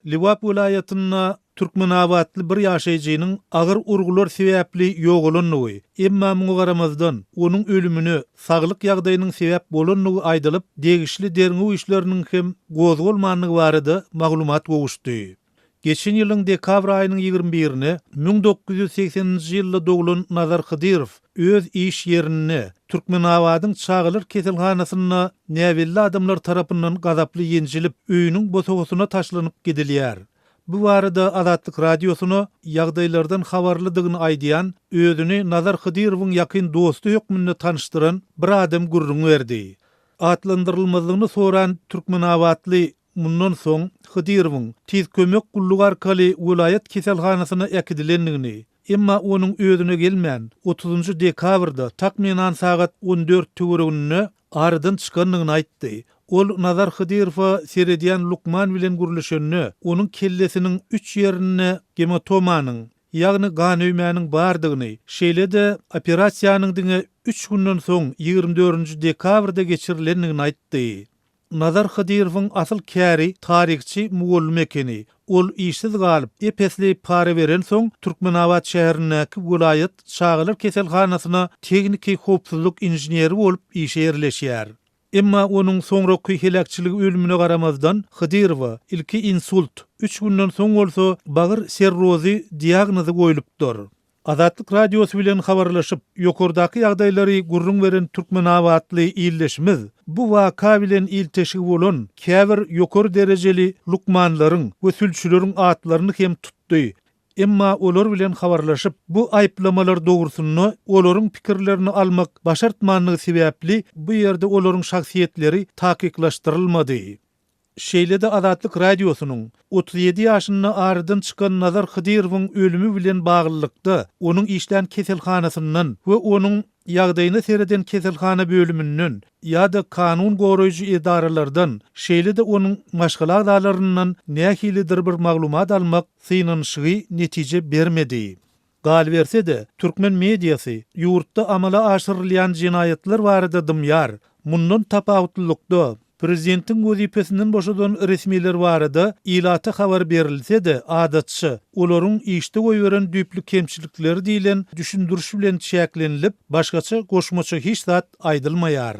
Lebap welaýatynda türkmenabatly bir ýaşaýjynyň agyr urgular sebäpli ýogalandygy, emma muňa garamazdan, onuň ölümine saglyk ýagdaýynyň sebäp bolandygy aýdylyp, degişli derňew işleriniň hem gozgalmandygy barada maglumat gowuşdy. Geçen ýylyň dekabr aýynyň 21-ine 1980-nji ýylda doglan Nazar Hydyrow öz iş ýerinde, Türkmenabadyň çagalar keselhanasynda näbelli adamlar tarapyndan gazaply ýenjilip, öýüniň bosagasyna taşlanyp gidilýär. Bu barada Azatlyk Radiosyna ýagdaýlardan habarlydygyny aýdýan, özüni Nazar Hydyrowyň ýakyn dosty hökmünde tanyşdyran bir adam gürrüň berdi. Atlandyrylmazlygyny soran türkmenabatly Mundan soň Hydyrowyň Tiz kömek gullugy arkaly welaýat keselhanasyna äkidilendigini, emma onuň özüne gelmän, otuzynjy dekabrda takmynan sagat 14 töwereginde aradan çykandygyny aýtdy. Ol Nazar Hydyrowa seredýän lukman bilen gürleşende, onuň kellesiniň üç ýerinde gematomanyň, ýagny ganöýmäniň bardygyny, şeýle-de operasiýanyň diňe üç günden soň, 24-nji dekabrda geçirilendigini aýtdy. Nazar Hydyrowyň asyl käri taryhçy mugallym ekeni. Ol işsiz galyp, ep-esli para berensoň, Türkmenabat şäherindäki welaýat çagalar keselhanasyna tehniki howpsuzlyk inženeri bolup işe ýerleşýär. Emma onuň soňraky heläkçiligi ölümine garamazdan, Hydyrowa ilki insult, üç günden soň bolsa bagyr serrozy diagnozy goýlupdyr. Azatlyk Radiosy bilen habarlaşyp, ýokardaky ýagdaýlary gürrüň beren türkmenabatly ildeşimiz bu waka bilen ilteşigi bolan käbir ýokary derejeli lukmanlaryň we sülçüleriň atlaryny hem tutdy. Emma olar bilen habarlaşyp, bu aýyplamalar dogrusynda olaryň pikirlerini almak başartmandygy sebäpli bu ýerde olaryň şahsyýetleri takyklaşdyrylmady. Şeýle-de Azatlyk Radiosynyň 37 ýaşynda aradan çykan Nazar Hydyrowyň ölümi bilen baglylykda onuň işlän keselhanasyndan we onuň ýagdaýyna sereden keselhana bölüminden ýa-da kanun goraýjy edaralardan, şeýle-de onuň maşgala agzalaryndan nähilidir bir maglumat almak synanyşygy netije bermedi. Galyberse-de, türkmen mediasy ýurtda amala aşyrylýan jenaýatlar barada dymýar. Mundan tapawutlylykda, prezidentiň wezipesinden boşadan resmiler barada ilata habar berilse-de, adatça, olaryň işde goýberen düýpli kemçilikleri diýlen düşündiriş bilen çäklenilip, başgaça goşmaça hiç zat aýdylmaýar.